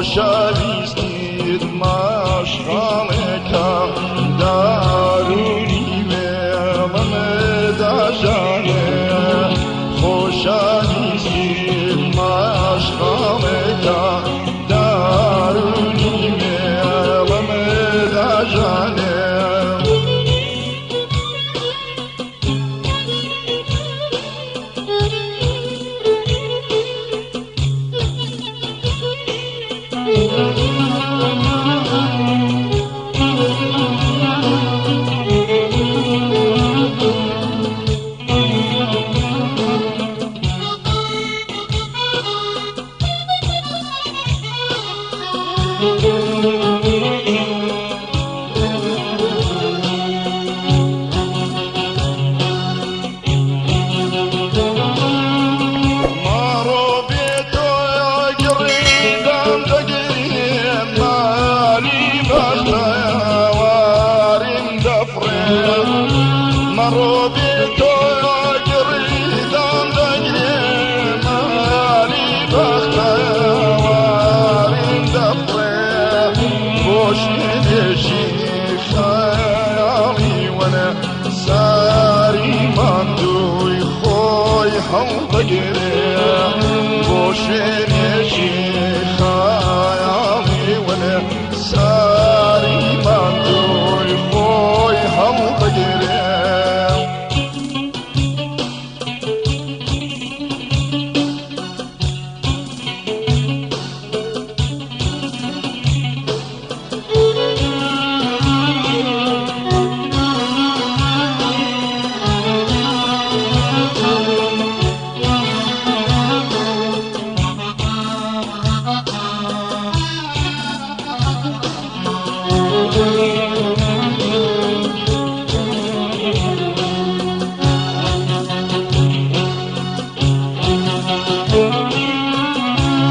خۆشەویستیت مەشخەڵێکە دارونی مێڵم دەژانێ خۆشەویستیت مەشخەڵێکە دارونی مێڵم دەژانێ. ماڕۆ بێ تۆ گڕیدام دەگرێم مالی بەختەواریم دەفڕێم مەڕۆ بێ تۆ گڕیدام دەگرێم مالی بەختەواریم دەفڕێم بۆ شوێنێکی خەیاڵی وەنە ساری ماندووی خۆی هەڵدەگرێ بۆ شوێنێکی خەیاڵی وەنە ساری ماندووی خۆی هەڵدەگرێ.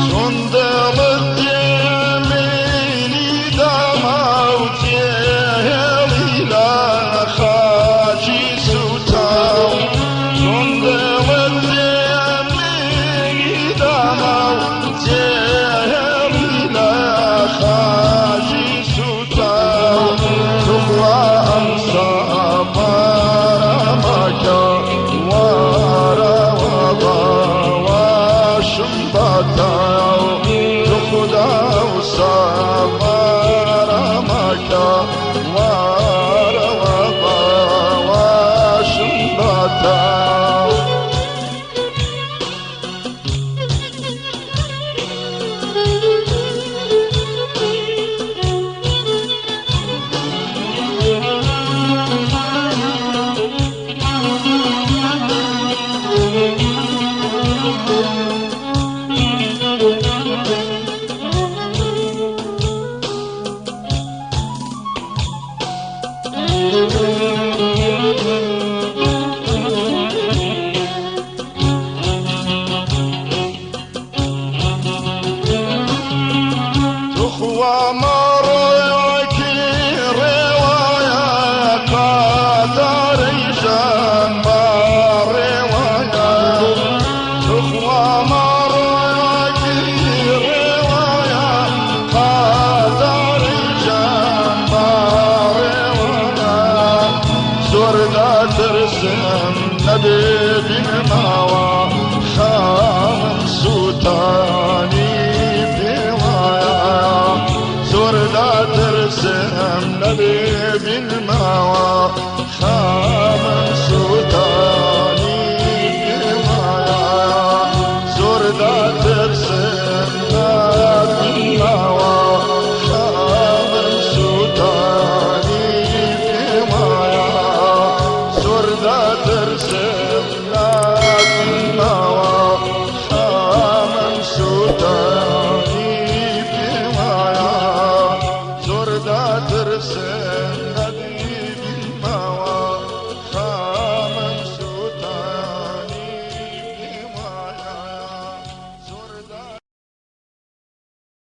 چۆن دڵت تێمێنی داما و تێهێڵی لە خاکی سووتاو چۆن دڵت تێمێنی داما و تێهێڵی لە خاکی سووتاو توخوا ئەم سەفەرە مەکە وارەوە باوەشم بەتاو تو خودا و سەفەرە مەکە وارەوە باوەشم بەتاو. تخوا مەڕۆیەکی ڕێوایە قاتارەی ژان بەڕێوایە تخوا مەڕۆیەکی ڕێوایە قاتارەی ژان بەڕێوایە زۆر دەترسم نەبێ بینماوە خامم سووتانی پێوایە زۆر دەترسم نەبێ بینماوە خامم.